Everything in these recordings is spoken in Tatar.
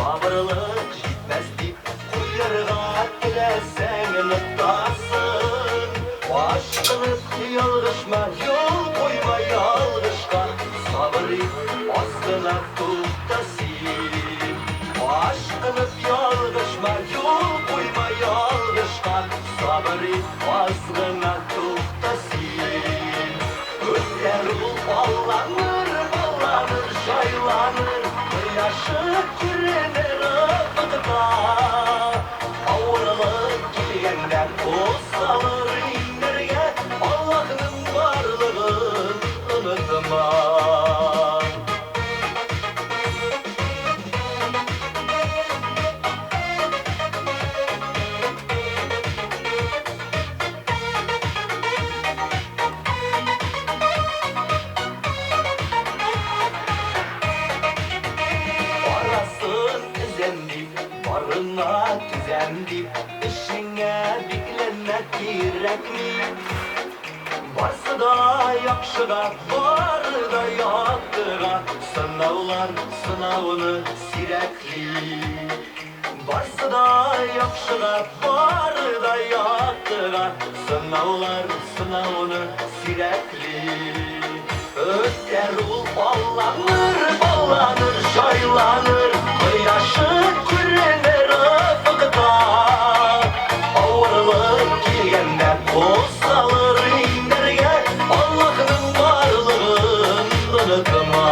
Сабырлык җитмәс дип куярга теләсәң ноктасын. Ашкынып ялгышма, юл куйма ялгышка, Сабыр ит, аз гына тукта син. Ашкынып ялгышма, юл куйма ялгышка, Сабыр ит, аз гына тукта син. Үтәр ул, алланыр, балланыр, җайланыр, Кояшы күренер офыкта. Авырлык килгәндә кул салыр иңнәргә, Аллаһның барлыгын онытма. Арасын өзәм дип, барына түзәм дип, эшеңә бикләнмә кирәкми. Барсы да яхшыга, бары да яктыга, сынаулар сынауны сирәкли. Барсы да яхшыга, бары да яктыга, Сынаулар сынауны сирәкли. Үтәр ул, алланыр, балланыр, җайланыр, Кояшы күренер офыкта. Авырлык килгәндә кул салыр иңнәргә, Аллаһның барлыгын онытма.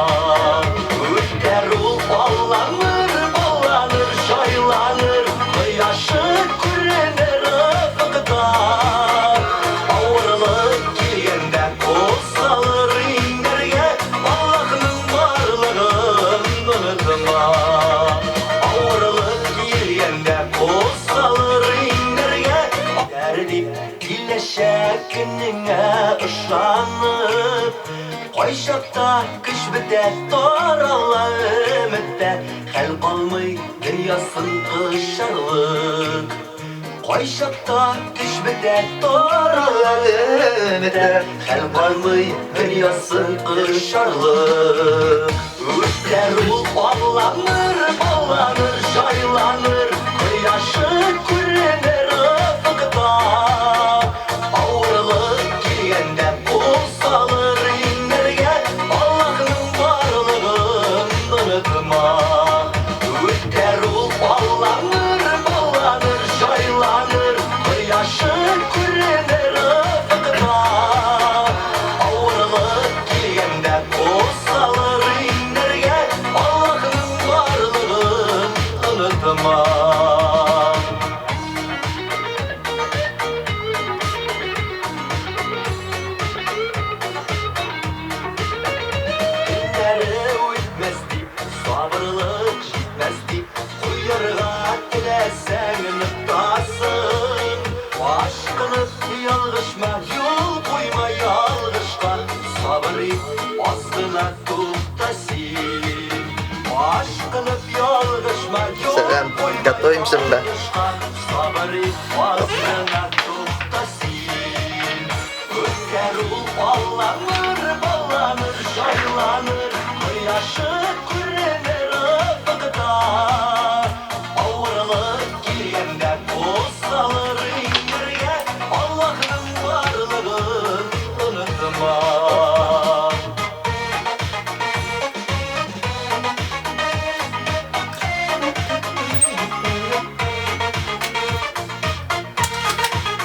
Үтәр ул, алланыр, балланыр, җайланыр, Кояшы күренер офыкта. Авырлык килгәндә кул салыр иңнәргә, Аллаһның барлыгын онытма. Авырлык килгәндә кул салыр иңнәргә, Үтәр дип киләчәк көнеңә ышанып, Кайчакта көч бетә, тарала өмет тә, Хәл калмый дөньясын кочарлык. Кайчакта көч бетә, тарала өмет тә, Хәл калмый дөньясын кочарлык. Үтәр ул, алланыр, балланыр, җайланыр, Кояшы күренер офыкта. Авырлык килгәндә кул салыр иңнәргә, Аллаһның барлыгын онытма. Үтәр ул, алланыр, балланыр, җайланыр, Кояшы күренер офыкта. Авырлык килгәндә кул салыр иңнәргә, Аллаһның барлыгын онытма. Көннәре үтмәс дип, сабырлык җитмәс дип, куярга теләсәң ноктасын. Ашкынып ялгышма, юл куйма ялгышка, Сабыр ит, аз гына тукта син. Ашкынып ялгышма, юл Сәлам, куйма готовимся монда. ялгышка, Сабыр ит, аз гына тукта син. Үтәр ул, алланыр, балланыр, җайланыр, Кояшы күренер офыкта. Авырлык килгәндә кул салыр иңнәргә, Аллаһның барлыгын онытма.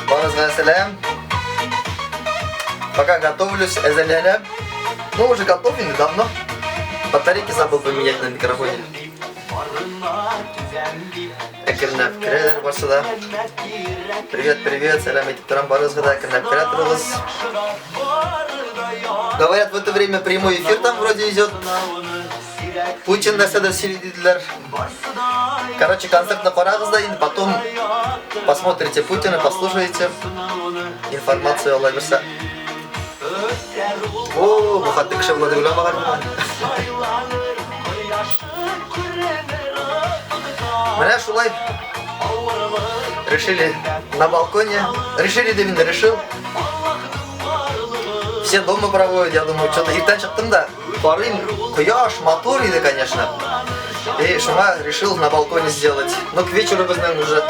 Барыгызга сәлам. Пока готовлюсь, әзерләнәм. Ну, уже готов инде давно. Батарейки забыл поменять на микрофоне. Әкренләп керәләр барсы да. Привет, привет, сәлам әйтеп торам барыгызга да, әкренләп керә торыгыз. Говорят, в это время прямой эфир там вроде идет. Путин нәрсәдер сөйли диделәр. Короче, концертны карагыз да инде, потом посмотрите Путина, послушаете информацию ала бирсә. О, бу хәтле кеше була дип уйламаган идем. Менә шулай решили на балконе. Решили дип инде решил. Все дома проводят, я думаю, что-то иртән чыктым да, карыйм, кояш матур иде, конечно. И шуңа решил на балконе сделать. Но к вечеру безнең уже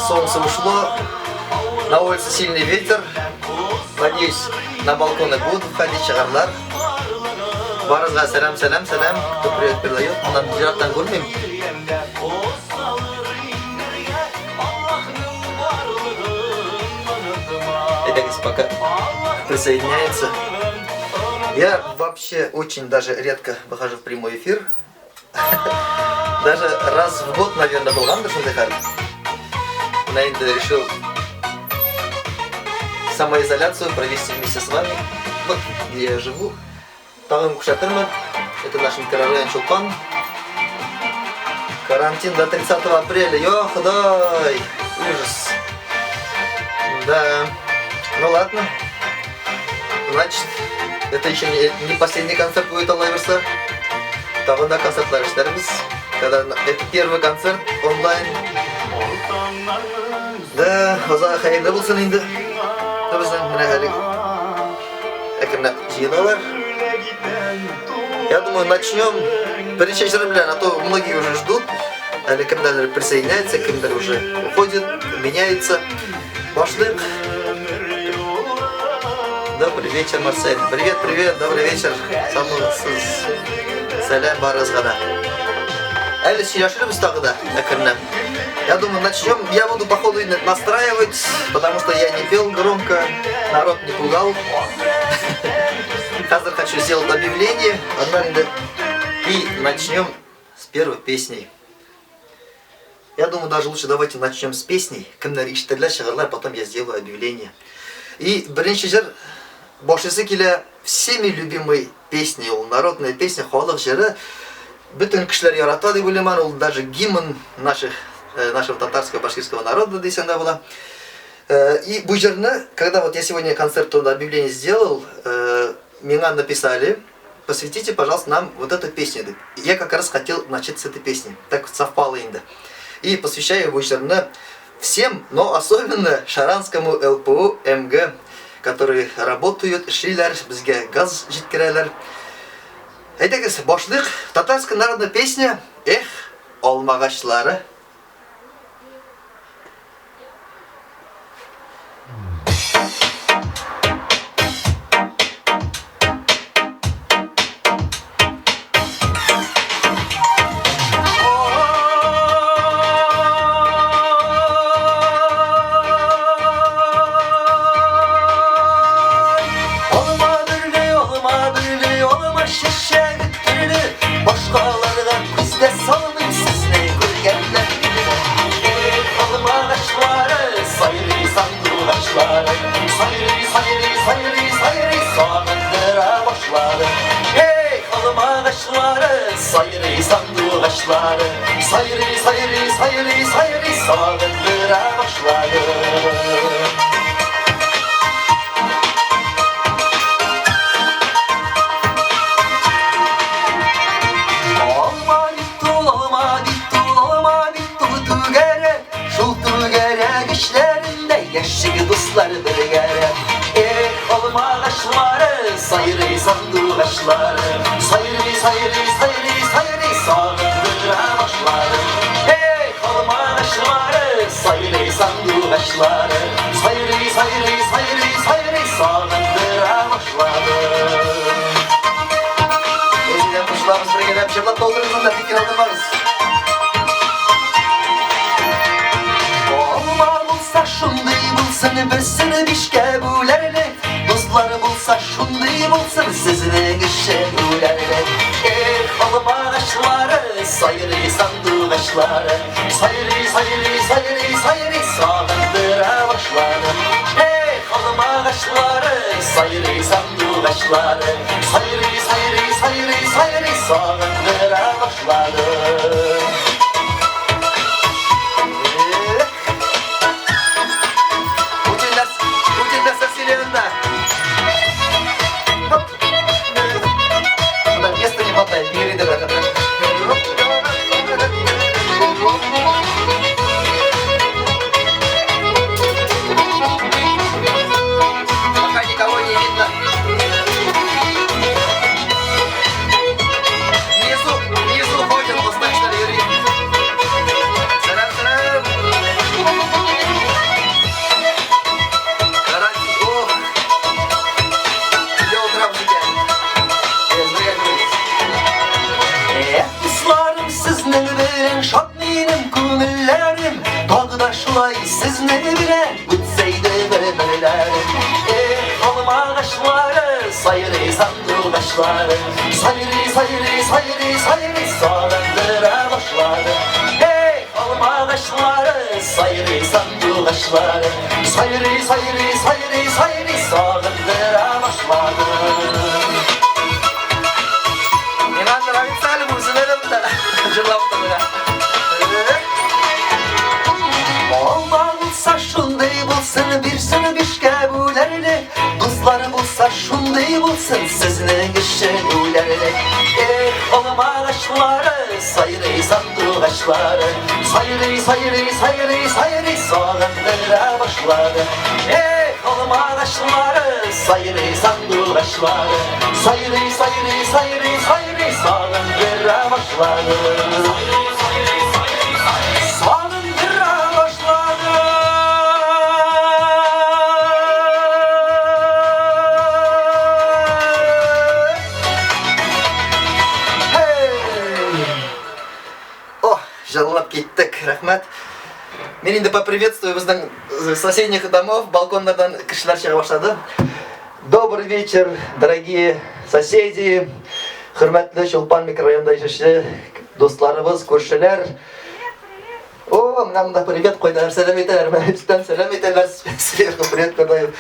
солнце ушло. На улице сильный ветер. Надеюсь, на балконы будут входить чыгарлар. Барыгызга сәлам, сәлам, сәлам. Кто привет передает? Моннан ерактан күрмим. Әйдәгез, пока присоединяется. Я вообще очень даже редко выхожу в прямой эфир. Даже раз в год, наверное, булгандыр шундый хәл. Менә инде решил самоизоляцию провести вместе с вами. Вот где я живу. Тагын күрсәтермен. Это наш микрорайон Чулпан. Карантин до 30 апреля. Йо, Ходай! Ужас. Да. Ну ладно. Значит, это еще не последний концерт будет Алла бирсә. Тагын да концертлар эшләрбез. Когда это первый концерт онлайн. Да, озак хәерле булсын инде. Безнең менә әле әкренләп җыеналар. Я думаю, начнем беренче җыр белән, а то многие уже ждут. Әле кемдәдер присоединяется, кемдер уже уходит, меняется. Башлыйк. Добрый вечер, Марсель. Привет, привет, добрый вечер. Саумысыз. Сәлам барыгызга да. Әле сөйләшербез тагы да әкренләп. Я думаю, начнем. Я буду по ходу настраивать, потому что я не пел громко, народ не пугал. Хәзер хочу сделать объявление. И начнем с первой песни. Я думаю, даже лучше давайте начнем с песней. Кемнәр ишетерләр, чыгарлар, потом я сделаю объявление. И беренче җыр башлыйсы килә всеми любимой песни, ул народная песня, халык җыры. Бөтен кешеләр ярата дип уйлыйм, ул даже гимн наших, нашего татарского, башкирского народа дисәң дә була. И бу җырны, когда вот я сегодня концерт турында объявление сделал, миңа написали: посвятите, пожалуйста, нам вот эту песню. Я как раз хотел начать с этой песни. Так совпало инде. И посвящаю бу җырны всем, но особенно Шаранскому ЛПУ МГ, которые работают, эшлиләр, безгә газ җиткерәләр. Әйдәгез, башлыйк. Татарская народная песня «Эх, алмагачлары». Алма бөрле, алма бөрле, алма чәчәге төрле, башкаларга күз дә салмыйм сезне күргәннән бирле. Эх, алма агачлары, сайрый сандугачлары, сайрый, сайрый, сайрый, сайрый, сагындыра башлады. Эх, алма агачлары, сайрый сандугачлары, сайрый, сайрый, сайрый, сайрый, сагындыра башлады. Алма бит ул, алма бит ул, алма бит ул түгәрәк, шул түгәрәк эчләрендә яши дуслар бергәрәк. Эх, алма агачлары, сайрый сандугачлары, сайрый, сайрый, сайрый, сайрый, сагындыра башлады. Эх, алма агачлары, сайрый сандугачлары, сайрый, сайрый, сайрый, сайрый, сагындыра башлады. Үзеннән кушылабыз бергәләп, җырлап та утырыгыз анда, фикер алдырмагыз. Алма булса шундый булсын, берсен бишкә бүләрлек, дуслар булса шундый булсын, сезнең өчен үләрлек. Эх, алма агачлары, сайрый сандугачлары, сайрый, сайрый, сайрый, сайрый, сагындыра башлады. Эх, алма агачлары, сайрый сандугачлары, сайрый, сайрый, сайрый, сайрый, сагындыра башлады. Эх. Путин Путин нәрсә сөйли анда? Хоп. Монда места не хватает, биредә дә хәтта. Пока никого не видно. Сезнең белән шат минем күңелләрем, Тагы да шулай сезнең белән үтсәйде гомерләрем. Эх, алма агачлары, сайрый сандугачлары, Сайрый, сайрый, сайрый, сайрый, сагындыра башлады. Эх, алма агачлары, сайрый сандугачлары, Сайрый, сайрый, сайрый, сайрый, сагындыра башлады. Миңа нравится әле бу үземә дә җырлап утырырга. Алма булса шундый булсын, бирсен бишкә бүләрлек. Дуслар булса шундый булсын, сезнең өчен үләрлек. Эх, алма агачлары, сайрый сандугачлары, Сайрый, сайрый, сайрый, сайрый, сагындыра башлады. Эх, алма агачлары, сайрый сандугачлары, Сайрый, сайрый, сайрый, сайрый, сагындыра башлады. Сагындыра башлады. Hey! О, җырлап киттек, рәхмәт. Мин инде поприветствую безнең соседних домов, балконнардан кешеләр чыга башлады. Добрый вечер, дорогие соседи, хөрмәтле Чулпан микрорайонында яшәүче дусларыбыз, күршеләр. О, менә монда привет куйдылар, сәлам итәләр, менә өстән сәлам итәләр, сверху привет передают.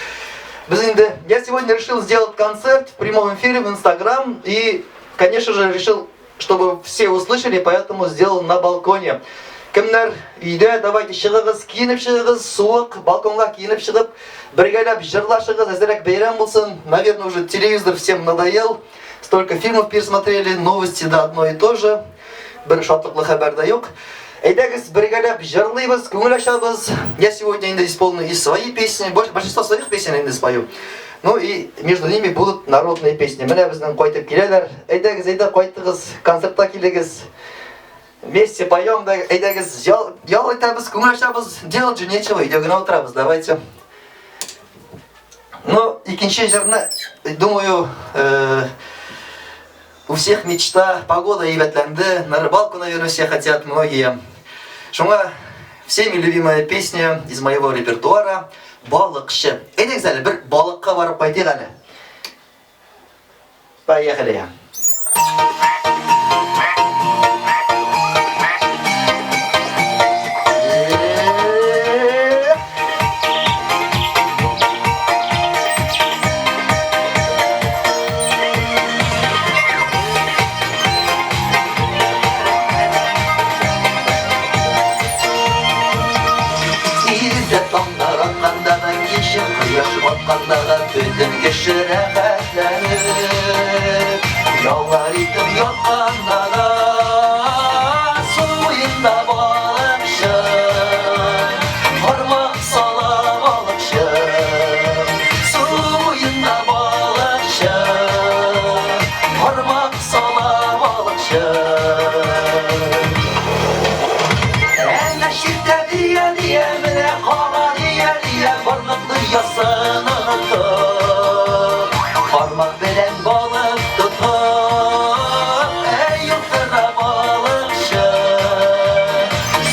Без инде, я сегодня решил сделать концерт в прямом эфире в Инстаграм и, конечно же, решил, чтобы все услышали, поэтому сделал на балконе. Кемнәр өйдә, давайте чыгыгыз, киенеп чыгыгыз, суык, балконга киенеп чыгып, бергәләп җырлашыгыз, әзрәк бәйрәм булсын. Наверное, уже телевизор всем надоел. Столько фильмов пересмотрели, новости да одно и то же. Бер шатлыклы хәбәр дә юк. Әйдәгез, бергәләп җырлыйбыз, күңел ачабыз. Я сегодня инде исполню и свои песни, большинство своих песен инде спою. Ну и между ними будут народные песни. Менә безнең кайтып киләләр. Әйдәгез, әйдә, кайтыгыз, концертта килегез. Вместе поем, да, әйдәгез, ял, ял итәбез, күңел ачабыз. Делать же нечего, өйдә генә утырабыз, давайте. Ну, икенче җырны, думаю, у всех мечта, погода әйбәтләнде, на рыбалку, наверное, все хотят, многие. Шуңа всеми любимая песня из моего репертуара «Балыкчы». Әйдәгез әле, бер балыкка барып кайтыйк әле. Поехали. Иртә таңнар атканда да, кичен кояш батканда да бөтен кеше рәхәтләнеп, яллар итеп ятканда да, су буенда балыкчы, кармак сала балыкчы, су буенда балыкчы, кармак сала балыкчы. Әнә читтә дия-дия, менә кара дия-дия, барлык дөньясын онытып, кармак белән балык тотып, әй утыра балыкчы,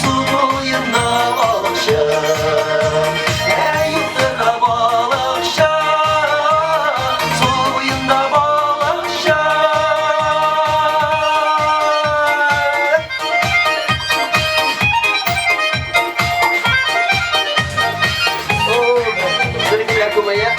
су буенда балыкчы, әй утыра балыкчы, су буенда балыкчы. Зрительләр күбәя.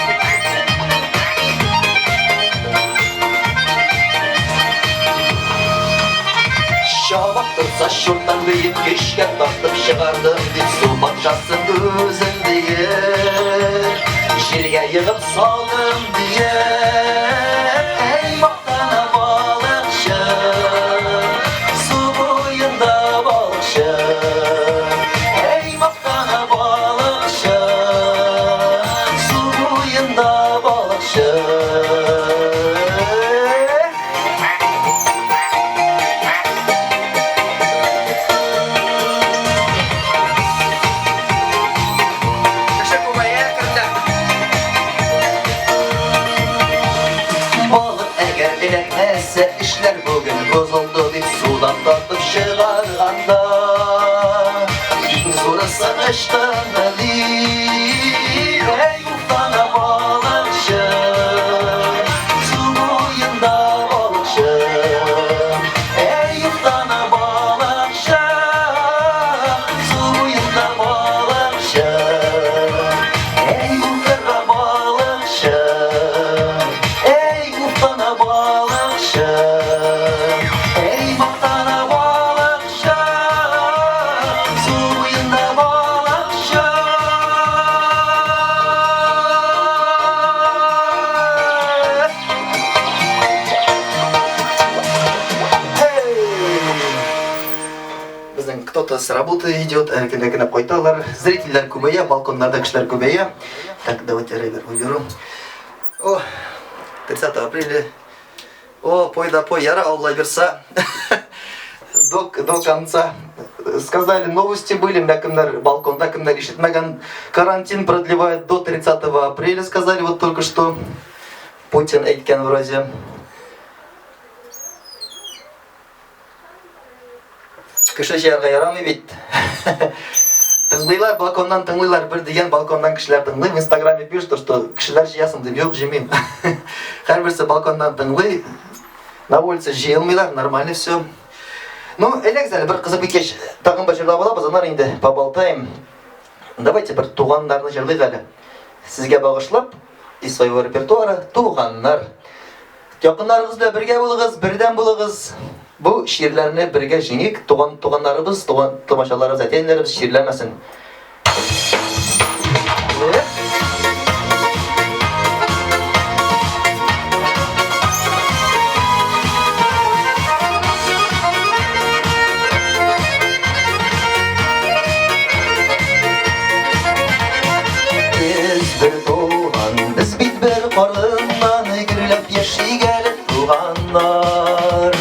Чабак торса чуртан бөек көчкә тартып чыгардым дип су патшасын үзем диеп җиргә егып салдым диеп әй мактана балыкчы су буенда балыкчы әй мактана балыкчы су буенда балыкчы. Кеше күбәя, кертә. Ычкынды дип, әй, уфтана балыкчы, су буенда балыкчы. Әй, уфтана балыкчы, су буенда балыкчы. Әй, уфтана балыкчы, әй, уфтана балыкчы. Әй, мактана балыкчы. Су буенда балыкчы. Безнең кто-то с работы идет, әкренләп кайталар. Зрительләр күбәя, балконнарда кешеләр күбәя. Так, давайте ревер уберу. О, 30 апреля. О, пой да пой, яра Алла бирса. До конца. Сказали, новости были, менә кемнәр балконда, кемнәр ишетмәгән. Карантин продлевают до 30 апреля, сказали вот только что. Путин әйткән вроде. Кеше җыярга ярамый бит. Тыңлыйлар, балконнан тыңлыйлар, бер дигән балконнан кешеләр тыңлый. В Инстаграме пишут, что кешеләр җыясың дип, юк, җыймыйм. Һәрберсе балконнан тыңлый. На улице җыелмыйлар, нормально все. Ну, әйдәгез әле, бер кызып киткәч, тагын бер җырлап алабыз, аннары инде поболтаем. Давайте бер туганнарны җырлыйк әле. Сезгә багышлап, из своего репертуара «Туганнар». Якыннарыгыз белән бергә булыгыз, бердәм булыгыз. Бу чирләрне бергә җиңик, туган туганнарыбыз, туган тумачаларыбыз, әти-әниләребез чирләмәсен. Без бер туган, без бит бер карыннан гөрләп яшик әле, туганнар.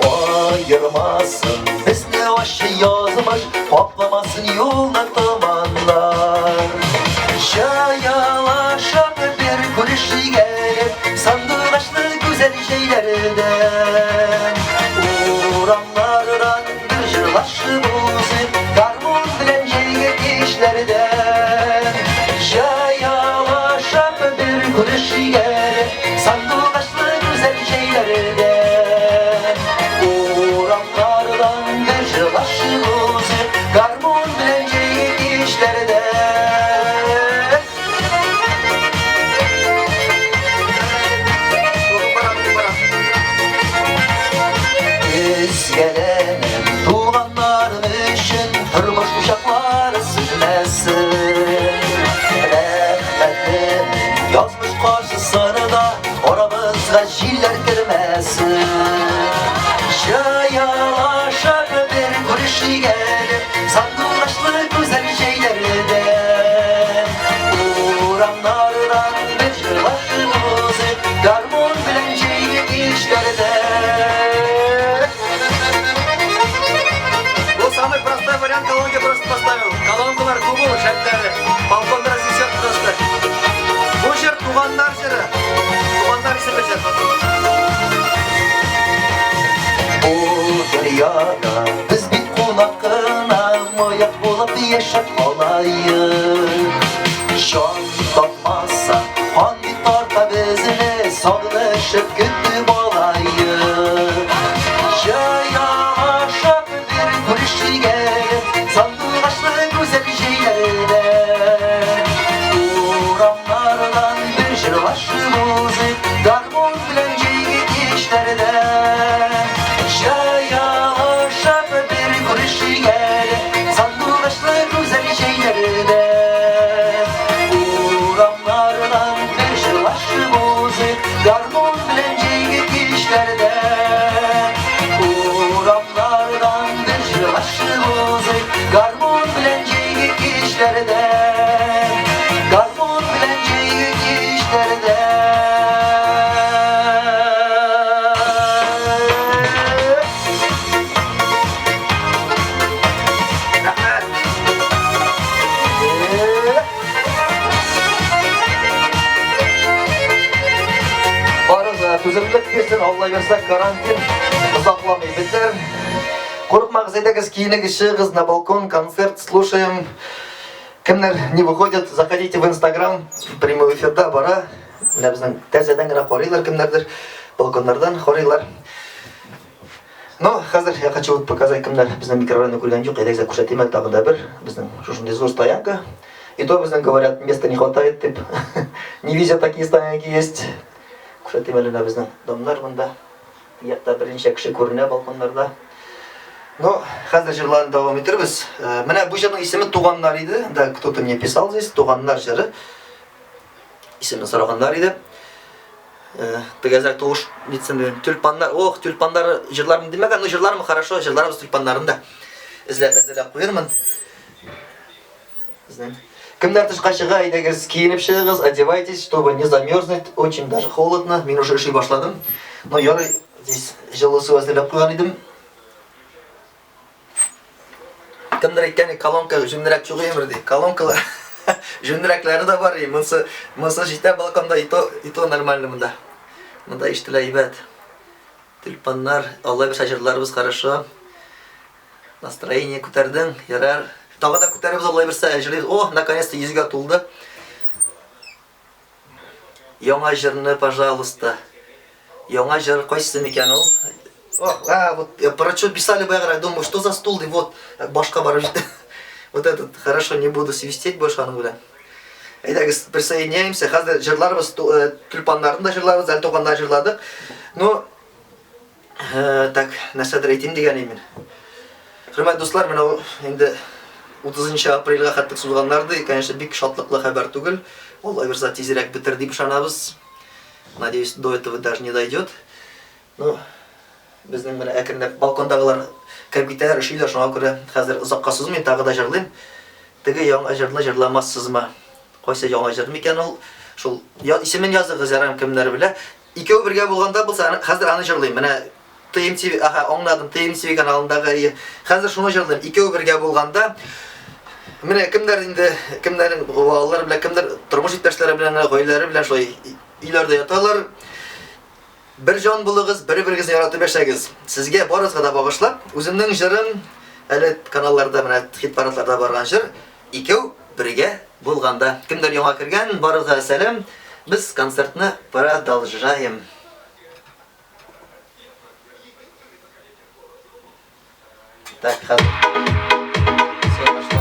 Аермасын безне ачы язмыш, капламасын юлны томаннар. Җаялашып бер күрешик әле, сандугачлы гүзәл җәйләрдән. Урамнардан бер җырлашып узыйк, гармун белән җәйге кичләрдән. Җаялашып бер күрешик әле, сандугачлы гүзәл җәйләрдән. Урамнардан бер җырлашып узыйк, гармун белән җәйге кичләрдән. Өзгәләнәм туганнарым өчен, тормыш учаклары сүнмәсен. Рәхмәтлемен язмыш каршысында, арабызга җилләр кермәсен. Җаялашып бер күрешик әле, сандугачлы гүзәл җәйләрдә. Урамнардан бер җырлашып узыйк, гармун белән җәйге кичләрдә. Бу самый простой вариант, колонки просто поставил. Колонкалар күп ул, шәпләре. Балконда разнесет просто. Бу җыр туганнар җыры. Туганнар исемле җыр. Бу дөньяда без бит кунак кына, маяк булып яшәп калаек. Җан тапмаса, кан бит тарта безне, сагынышып көтеп алаек. Җаялашып бер күрешик әле, сандугачлы гүзәл җәйләрдә. Урамнардан бер җырлашып узыйк, гармун белән җәйге кичләрдә. Җаялашып бер күрешик әле, сандугачлы гүзәл җәйләрдә. Урамнардан бер җырлашып узыйк, гармун белән җәйге кичләрдә. Урамнардан бер җырлашып узыйк, гармун белән җәйге кичләрдә. Гармун белән җәйге кичләрдә. Рәхмәт. Барыгызга түземлек бирсен, Алла бирсә, карантин озакламый бетәр. Курыкмагыз, әйдәгез, киенегез, чыгыгыз на балкон, концерт слушаем. Кемнәр не выходят, заходите в Инстаграм, прямой эфирда бара. Менә безнең тәрәзәдән генә карыйлар кемнәрдер, балконнардан карыйлар. Ну, хәзер я хочу вот показать, кемнәр безнең микрорайонны күргән юк, әйдәгез күрсәтим әле тагын да бер. Безнең шушындый зур стоянка. И то безнең говорят, места не хватает дип. Не везде такие стоянки есть. Күрсәтим әле менә безнең домнар монда. Якта берничә кеше күренә балконнарда. Ну, хәзер җырларын дәвам итербез. Менә бу җырның исеме Туганнар иде. Да, кто-то мне писал здесь, Туганнар җыры. Исемен сораганнар иде. Тегәзәк тугыш нитсен дигән. Тюльпаннар, ох, тюльпаннар җырларым димәгән, но җырларым хорошо, җырларыбыз тюльпаннарын да эзләп әзерләп куермын. Безнең Кемнәр тышка чыга, әйдәгез, киенеп чыгыгыз, одевайтесь, чтобы не замерзнуть, очень даже холодно. Мин уже өши башладым. Но ярый, здесь җылы су әзерләп куйган идем. Кемдер әйткән, колонка җүнлерәк чугыймыр ди. Колонкалар җүнлерәкләре дә бар, монысы, монысы җитә балконда, и то нормально монда. Монда ишетелә әйбәт. Тюльпаннар, Алла бирсә җырларыбыз хорошо. Настроение күтәрдең, ярар. Тагы да күтәребез Алла бирсә, җырлыйбыз. О, наконец-то йөзгә тулды. Яңа җырны, пожалуйста. Яңа җыр кайсы микән ул? О, а, вот я про что писали баягырак, думаю, что за стул, и вот башка барып җитте. Вот этот, хорошо, не буду свистеть больше аның белән. Әйдәгез, присоединяемся. Хәзер җырларбыз, тюльпаннарны да җырларбыз, әле туганнар җырладык. Ну, так, нәрсәдер әйтим дигән идем мин. Хөрмәтле дуслар, менә инде 30 апрельгә хәтлек сузганнар ди. Конечно, бик шатлыклы хәбәр түгел. Алла бирса, тизрәк бетер дип ышанабыз. Надеюсь, до этого даже не дойдет. Ну, безнең менә әкренләп балкондагылар кереп китәләр, өшиләр, шуңа күрә хәзер озакка сузмыйм, тагы да җырлыйм. Теге яңа җырны җырламассызмы? Кайсы яңа җыр микән ул? Шул исемен языгыз, ярам, кемнәр белә. Икәү бергә булганда булса, хәзер аны җырлыйм. Менә ТМТВ, аха, аңладым, ТМТВ каналындагы. Хәзер шуны җырлыйм. Икәү бергә булганда менә кемнәр инде, кемнәрнең балалары белән, кемнәр тормыш иптәшләре белән, гаиләләре белән шулай өйләрдә яталар. Бер җан булыгыз, бер-берегезне яратып яшәгез. Сезгә барыгызга да багышлап, үземнең җырым, әле каналларда менә хит-парадларда барган җыр, Икәү бергә булганда. Кемдер яңа кергән, барыгызга сәлам. Без концертны продолжаем. Так, хәзер. Все, пошло.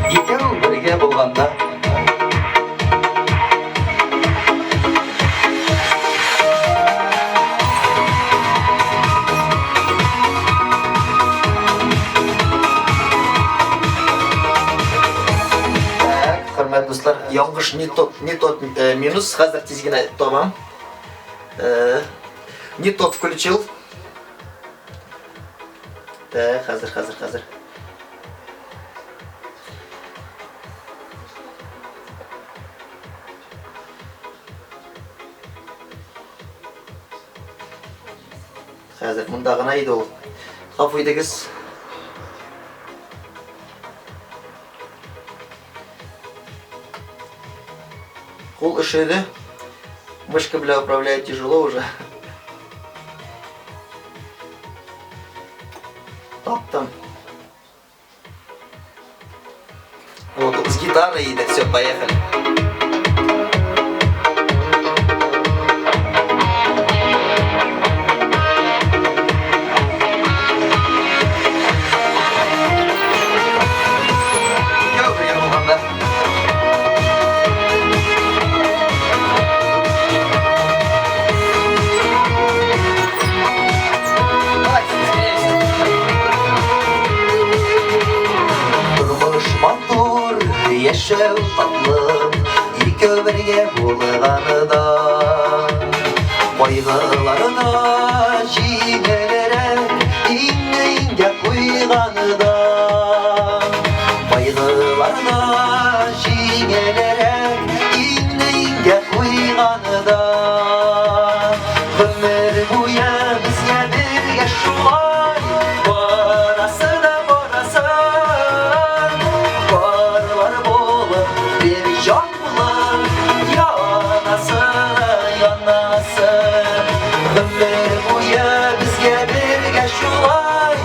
Икәү бергә булганда. Так, хөрмәтле дуслар, яңгыш не тот, не тот минус, хәзер тиз генә табам. Не тот включил. Так, хәзер, хәзер, хәзер. Хәзер монда гына иде ул. Гафу итегез. Кул өшеде. Мышка белән управлять тяжело уже. Таптым. Вот с гитарой и все, поехали. Тормыш матур, яшәү татлы, икәү бергә булганда. Кайгыларда җиңелрәк, иңне-иңгә куйганда. Кайгыларда җиңелрәк, иңне-иңгә куйганда. Гомер буе безгә бергә шулай барасы да барасы. Парлар булып, бер җан булып, янасы да янасы. Гомер буе безгә бергә шулай.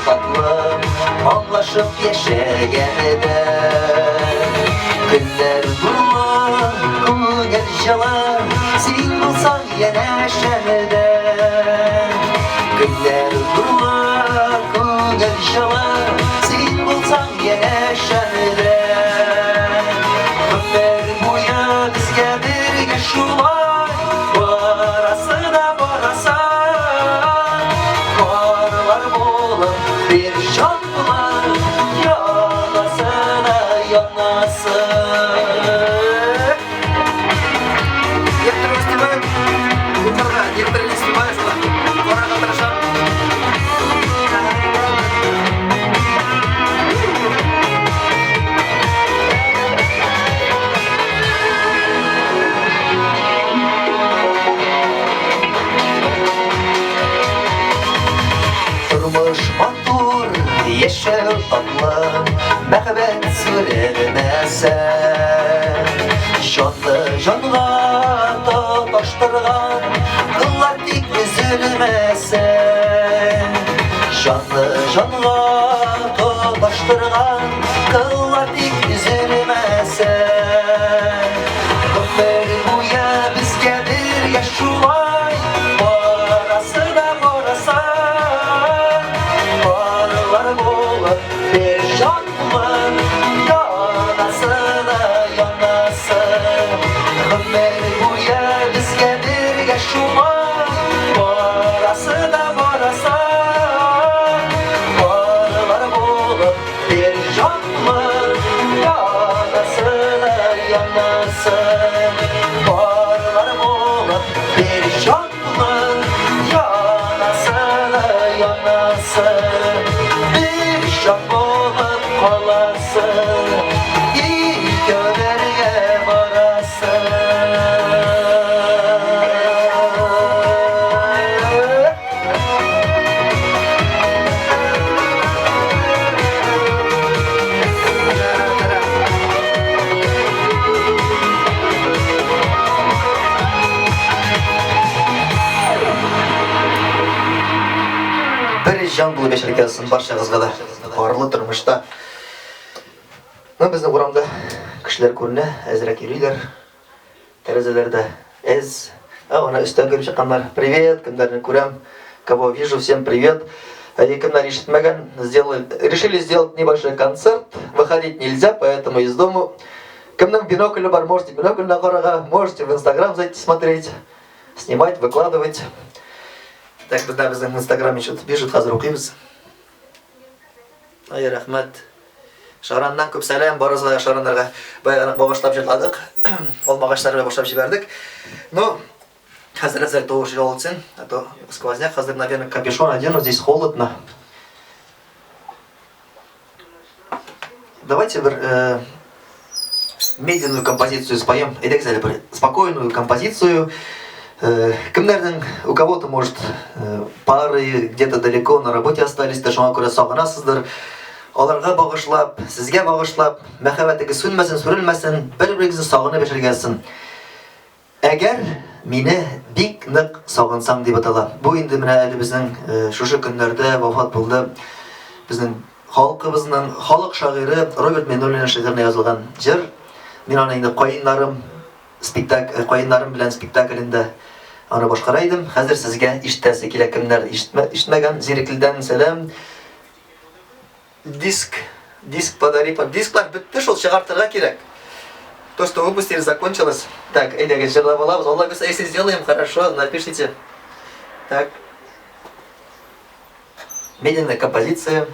татлы, аңлашып яшәгәндә. Көннәр нурлы, күңел җылы, син булсаң янәшәмдә. Көннәр нурлы, күңел җылы, син булсаң янәшәмдә. Гомер буе безгә бергә шулай барасы да барасы. Парлар булып, бер җан булып, янасы да янасы. Некоторые успевают укырга, некоторые не успевают, карарга тырышам. Тормыш матур, яшәү татлы, мәхәббәт сүрелмәсә. Җанны җанга тоташтырган кыллар тик өзелмәсә. Җанны җанга тоташтырган кыллар тик өзелмәсә. Гомер буе безгә бергә шулай барасы да барасы. Парлар булып, бер җан булып, янасы да янасы. Гомер буе безгә бергә шулай барасы да барасы. Парлар булып, бер җан булып, янасы да янасы. Парлар булып, бер җан булып, янасы да янасы. Бер җан булып каласы, икәү бергә барасы. Бер җан булып яшәргә язсын барчагызга да. Парлы тормышта. Ну, безнең урамда кешеләр күренә, әзрәк йөриләр. Тәрәзәләрдә әз. А, ана өстән кереп чыкканнар. Привет, кемнәрне күрәм. Кого вижу, всем привет. И кемнәр ишетмәгән, сделали, решили сделать небольшой концерт. Выходить нельзя, поэтому из дома. Кемнең бинокле бар, можете бинокль карарга, можете в Инстаграм зайти смотреть, снимать, выкладывать. Так, бездә безнең Инстаграм еще пишет, хәзер укыйбыз. Ай, рәхмәт. Шараннан күп сәлам барыгызга, шараннарга. Баягы багышлап җырладык. Алмагачлар белән башлап җибәрдек. Ну, хәзер әзер тавыш җылытсын, а то сквозняк. Хәзер, наверное, капюшон одену, здесь холодно. Давайте бер медленную композицию споем. Әйдәгез әле бер спокойную композицию. Кемнәрнең, у кого-то, может, пары где-то далеко на работе остались, да шуңа күрә сагынасыздыр. Аларга багышлап, сезгә багышлап, мәхәббәтегез сүнмәсен, сүрелмәсен, бер-берегезне сагынып яшәргә язсын. Әгәр мине бик нык сагынсаң дип атала. Бу инде менә әле безнең шушы көннәрдә вафат булды. Безнең халкыбызның халык шагыйре Роберт Миңнуллин шигыренә язылган җыр. Мин аны инде каеннарым спектакль каеннарым белән спектаклендә аны башкара идем. Хәзер сезгә ишетәсе килә, кемнәр ишетмәгән, Зирекледән сәлам. Диск, диск подари. Дисклар бетте шул, чыгартырга кирәк. То, что выпустили, закончилось. Так, әйдәгез, җырлап алабыз. Алла бирсә, если сделаем, хорошо, напишите. Так. Медленная композиция.